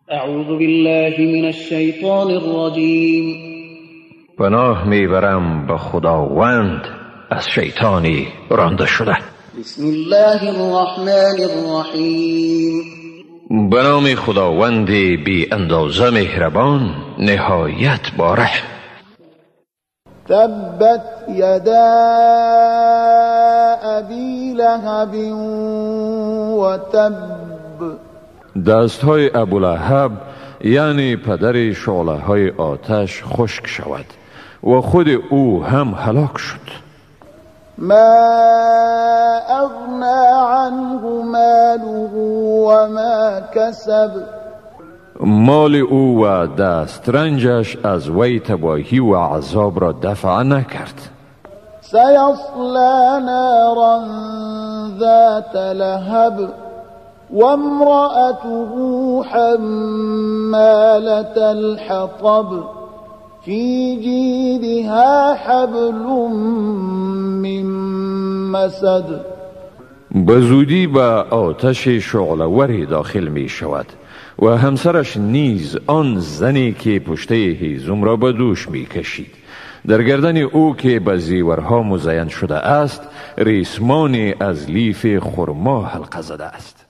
اعوذ بالله من الشیطان الرجیم. پناه میبرم به خداوند از شیطانی رانده شده. بسم الله الرحمن الرحیم. به نام خداوند بی اندازه مهربان، نهایت باره. تبت یدا ابی لهب و تب. دستهای ابولهب، یعنی پدر شعله های آتش، خشک شود و خود او هم هلاک شد. ما اغنی عنه ماله وما کسب. مال او و دسترنجش از وی تباهی و عذاب را دفع نکرد. سیصلی نارا ذات لهب وامرأته حمالة الحطب في جیدها حبل من مسد. به زودی به آتش شعله‌وری داخل می شود و همسرش نیز، آن زنی که پشته هیزم را به دوش می کشید. در گردن او که به زیورها مزین شده است، ریسمانی از لیف خرما حلقه زده است.